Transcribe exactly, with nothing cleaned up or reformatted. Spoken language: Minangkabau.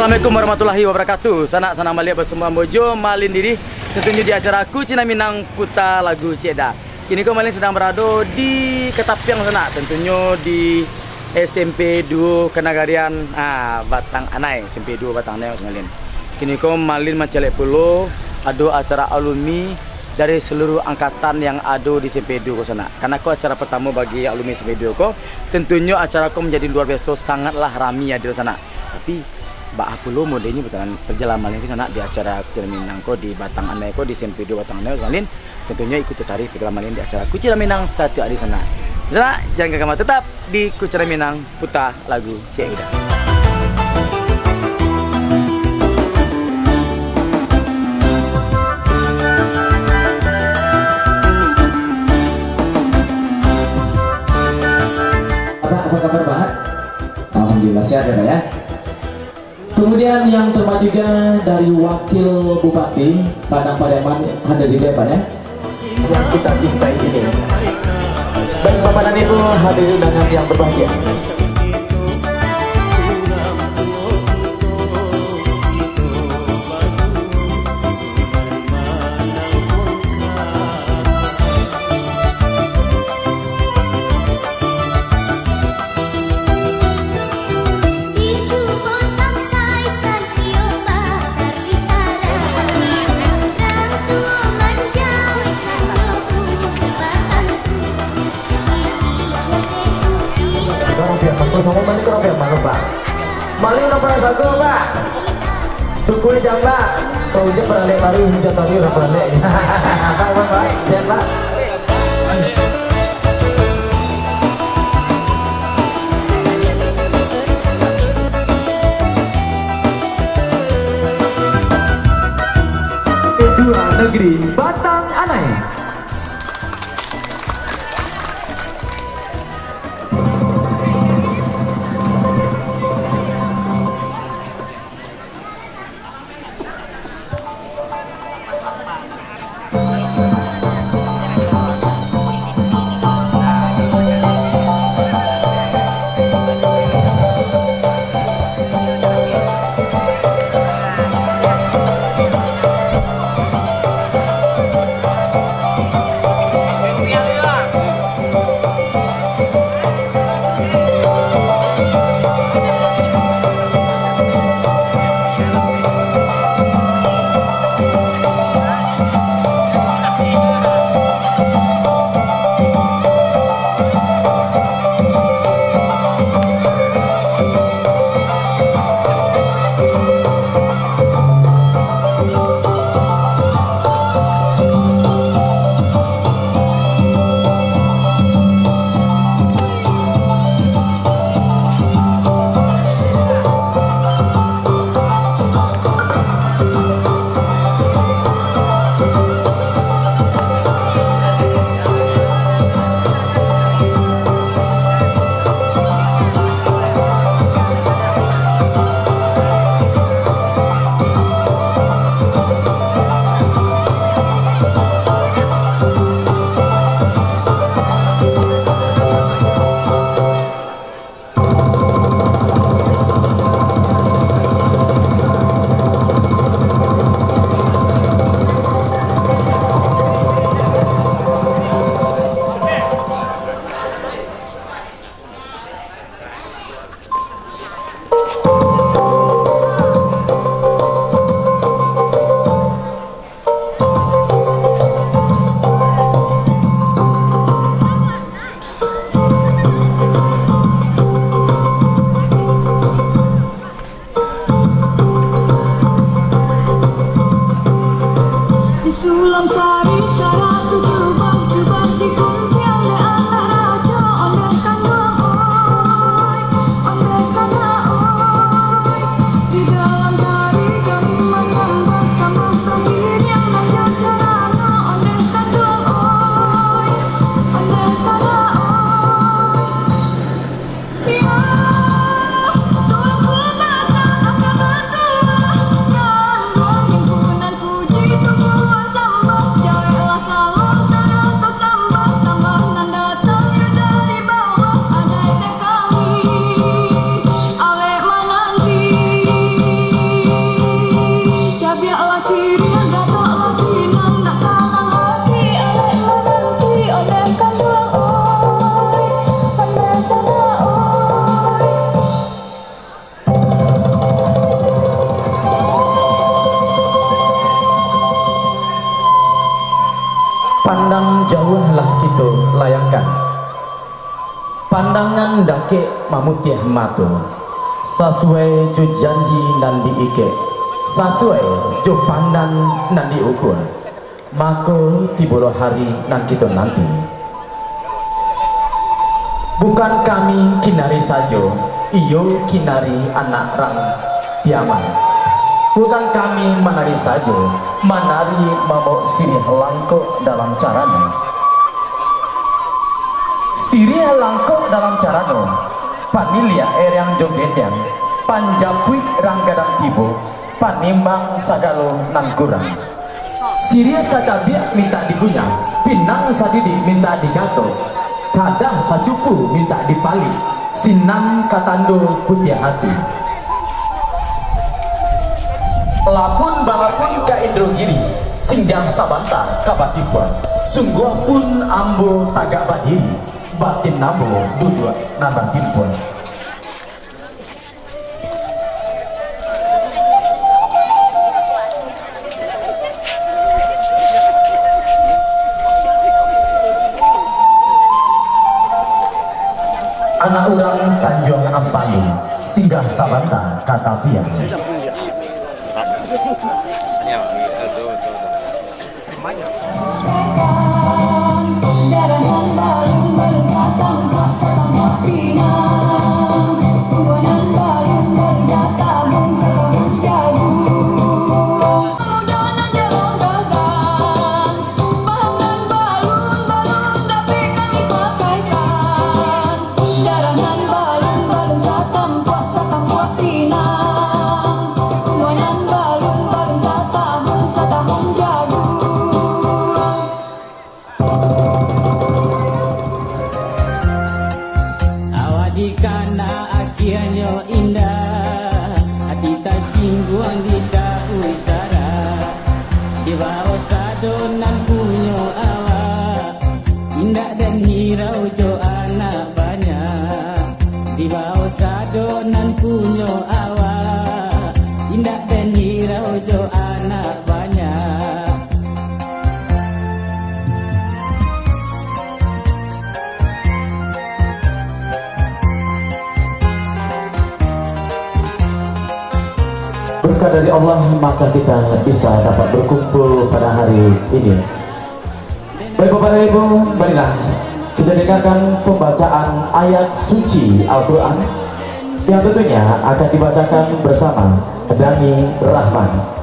Assalamualaikum warahmatullahi wabarakatuh. Sanak, sanang baliak basamo ambo jo Malin Diri. Tantunyo di acara Kucina Minang Puta Lagu Ciek Da. Kini ko Malin sadang barado di Katapiang, sanak. Tantunyo di S M P duo Kanagarian, ah, Batang Anai, S M P duo Batang Anai, Malin. Kini ko Malin mancaliak pulo ado acara alumni dari seluruh angkatan yang ado di S M P duo ko, sanak. Karano ko acara partamo bagi alumni S M P duo ko, tantunyo acara ko manjadi luar biaso, sangatlah rami hadir, sanak. Tapi, baa pulo modelnyo batalan parjalanan Malin ko, sanak, di acara Kucina Minang ko di Batang Anai ko, di S M P duo Batang Anai, Malin. Tantunyo ikuti tarikh parjalanan Malin di acara Kucina Minang satiok ari, sanak. Sanak, jan ka kamana, tetap di Kucina Minang Puta Lagu Ciek Da. Pak, apa kabar, Pak? Alhamdulillah, sehat ya, Pak, ya? Kemudian yang terhormat juga dari Wakil Bupati Padang Pariaman hadir juga, Pak, ya. Yang kita cintai ini. Baik, Bapak dan Ibu, hadirin undangan yang berbahagia. Urang Piaman ko samo Malin, urang Piaman, Pak. Malin urang Panasago, Pak. Suku Jambak. Kalau hujan baralek baru, hujan tadi urang baralek. Pak, Pak, Pak. Sehat, Pak. Dua Negeri Batang Anai. Pandangan dakek mamutiah mato, sasuai jo janji nan diikek, sasuai jo pandang nan diukua, mako tibolah hari nan kito nanti. Bukan kami kinari sajo, iyo kinari anak rang Piaman. Bukan kami manari sajo, manari mambawok siriah langkok dalam carano. Siriah langkok dalam carano, paniliak eriang jo gendiang, panjapuik rang gadang tibo, panimbang sagalo nan kurang. Siriah sacabiak mintak dikunyah, pinang sadidik mintak digatok, kadah sacupu mintak dipalik, sinan ka tando putiah ati. Lapun balapun ka Indro Giri, singgah sabanta ka Batipuang. Sungguah pun ambo tagak badiri, batin ambo duduak nan basimpuang. Anak urang Tanjuang Ampalu, singgah sabanta ka tapian. Jarangan balun-balun satampuak-satampuak pinang, kuanan balun-balun satahun-satahun jaguang. Awak dikana akianyo indah, ati tasingguang ditaui sara. Dibawo sado nan punyo awak, indak den hirau jo anak banyak. Dibawo sado nan punyo awak, indak den hirau jo anak banyak. Berkat dari Allah, maka kita bisa dapat berkumpul pada hari ini. Baik, Bapak dan Ibu, marilah kita dengarkan pembacaan ayat suci Al-Quran yang tentunya akan dibacakan bersama Dani Rahman.